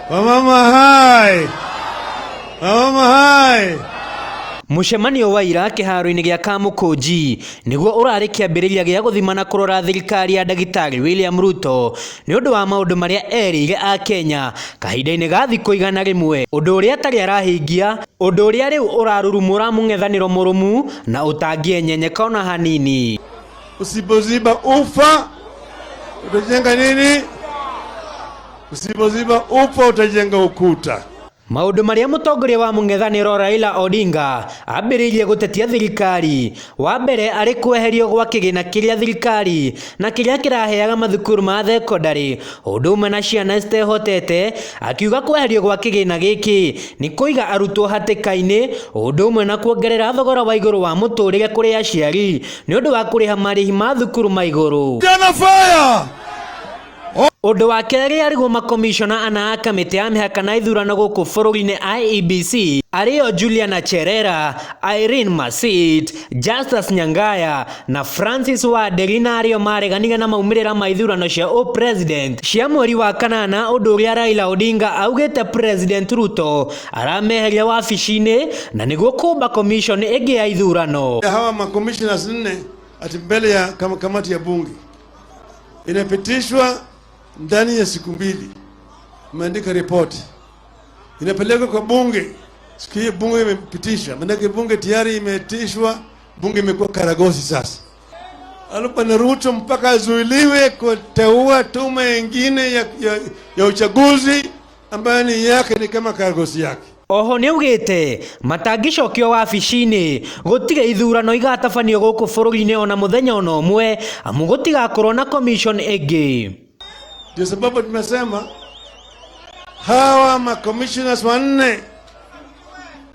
Wamama hai! Wamama hai! Mũcemanio wa ira kĩharo-inĩ gĩa Kamũkũnji nĩguo ũrarĩ kĩambĩrĩria gĩa gũthima na kũrora thirikari ya ndagĩtarĩ William Ruto nĩ ũndũ wa maũndũ marĩa erĩire Akenya kahinda-inĩ ga thikũ 100, ũndũ ũrĩa atarĩ arahingia, ũndũ ũrĩa rĩu ũrarurumũra mũng'ethanĩro mũrũmu na ũtangĩenyenyeka ona hanini. Usipoziba ufa utajenga nini? Usipoziba ufa utajenga ukuta. Maũndũ marĩa mũtongoria wa mũng'ethanĩro Raila Odinga ambĩrĩirie gũtetia thirikari, wa mbere arĩ kweherio gwa kĩgĩna kĩrĩa thirikari na kĩrĩa kĩraheaga mathukuru ma thekondarĩ ũndũ ũmwe na ciana citehotete, akiuga kweherio gwa kĩgĩna gĩkĩ nĩ kũiga arutwo hatĩka-inĩ ũndũ ũmwe na kuongerera thogora wa igũrũ wa mũtũrĩre kũrĩ aciari nĩ ũndũ wa kũrĩha marĩhi ma thukuru ma igũrũ. Vijana fire! Ũndũ wa kerĩ arĩguo makomishona ana a kamĩtĩ ya mĩhaka na ithurano gũkũ bũrũri-inĩ IEBC arĩo Juliana Cherera, Irene Masit, Justus Nyangaya na Francis Wanderi na arĩo mareganire na maumĩrĩra ma ithurano cia ũpresident cia mweri wa kanana, ũndũ ũrĩa Raila Odinga augĩte President Ruto arameheria wabici-inĩ na nĩguo kũmba commission ĩngĩ ya ithurano. Hawa macommissioners nne ati mbele ya kamati ya bunge inapitishwa ndani ya siku 2, imeandika ripoti, inapelekwa kwa bunge. Siku hiyo bunge imepitisha, maanake bunge tayari imeitishwa, bunge imekuwa karagosi sasa. Bwana Ruto mpaka azuiliwe kuteua tume nyingine ya uchaguzi ambayo ni yake, ni kama karagosi yake. Oho nĩaugĩte matangĩcokio wabici-inĩ gũtirĩ ithurano igatabanio gũkũ bũrũri-inĩ ona mũthenya ona ũmwe, amu gũtigakorwo na commission ĩngĩ. Ndio sababu tumesema hawa macommissioners wanne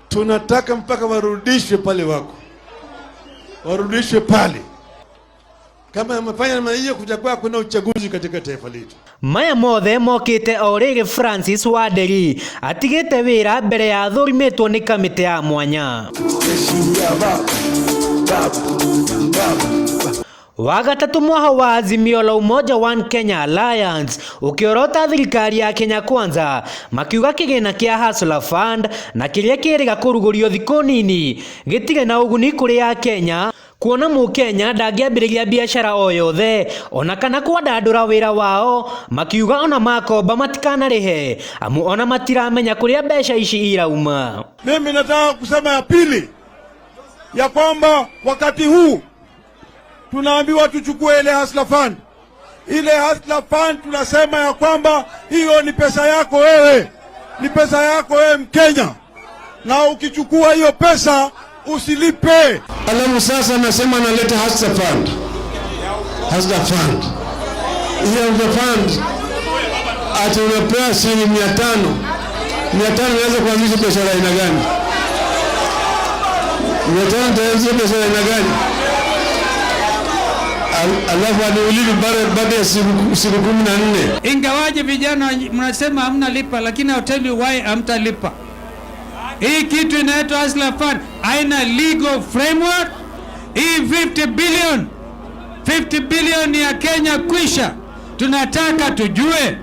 tunataka mpaka warudishwe pale wako, warudishwe pale. Kama wamefanya namna hiyo, kutakuwa kuna uchaguzi katika taifa letu. Maya mothe mokĩte o rĩrĩ Francis Wanderi atigĩte wĩra mbere ya athũrimĩtwo nĩ kamĩtĩ ya mwanya. Wa gatatũ mwaho wa Azimio la Umoja One Kenya Alliance ũkĩorota thirikari ya Kenya Kwanza makiuga kĩgĩna kĩa Hustler Fund na kĩrĩa kĩrĩga kũrugũrio thikũ nini gĩtirĩ na ũguni kũrĩ Akenya, kuona mũkenya ndangĩambĩrĩria biacara o yothe ona kana kwandandũra wĩra wao, makiuga ona makomba matikanarĩhe amu ona matiramenya kũrĩa mbeca ici irauma. Mimi nataka kusema ya pili ya kwamba wakati huu tunaambiwa tuchukue ile Hustler Fund. Ile Hustler Fund tunasema ya kwamba hiyo ni pesa yako wewe, ni pesa yako wewe Mkenya, na ukichukua hiyo pesa usilipe. Alafu sasa nasema analeta Hustler Fund. Hustler Fund. Hiyo Hustler Fund ati unapewa shilingi 500. 500 inaweza kuanzisha biashara aina gani? 500 itaanzisha biashara aina gani? Alafu aniulize baada ya siku 14. Ingawaje vijana mnasema hamna lipa, lakini I'll tell you why hamtalipa. Hii kitu inaitwa Hustler Fund haina legal framework. Hii 50 billion ya Kenya kwisha, tunataka tujue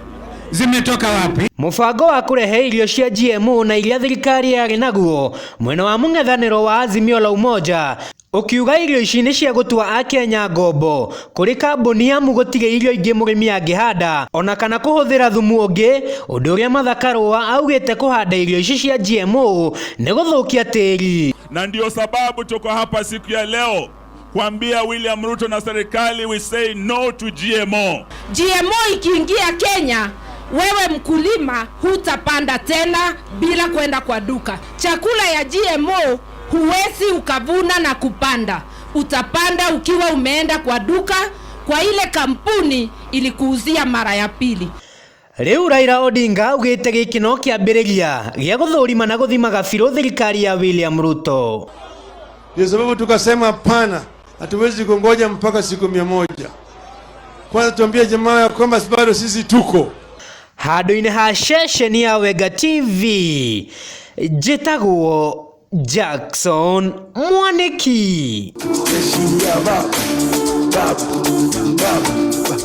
zimetoka wapi. Mũbango wa kũrehe irio cia GMO na iria thirikari yarĩ naguo mwena wa mũng'ethanĩro wa Azimio la Umoja ũkiuga irio ici nĩ cia gũtua Akenya ngombo kũrĩ kambuni amu gũtirĩ irio ingĩ mũrĩmi angĩhanda ona kana kũhũthĩra thumu ũngĩ, ũndũ ũrĩa Martha Karua augĩte kũhanda irio ici cia GMO nĩ gũthũkia tĩri. Na ndio sababu tuko hapa siku ya leo kuambia William Ruto na serikali, we say no to GMO. GMO ikiingia Kenya, wewe mkulima hutapanda tena bila kwenda kwa duka. Chakula ya GMO huwezi ukavuna na kupanda. Utapanda ukiwa umeenda kwa duka kwa ile kampuni ilikuuzia mara ya pili. Rĩu Raila Odinga augĩte gĩkĩ no kĩambĩrĩria gĩa gũthũrima na gũthimaga biũ thirikari ya William Ruto. Ndio sababu tukasema hapana, hatuwezi kungoja mpaka siku 100. Kwanza tuambie jamaa ya kwamba bado sisi tuko. Handũ-inĩ ha ceceni ya Wenga TV, njĩtagwo Jackson Mwaniki.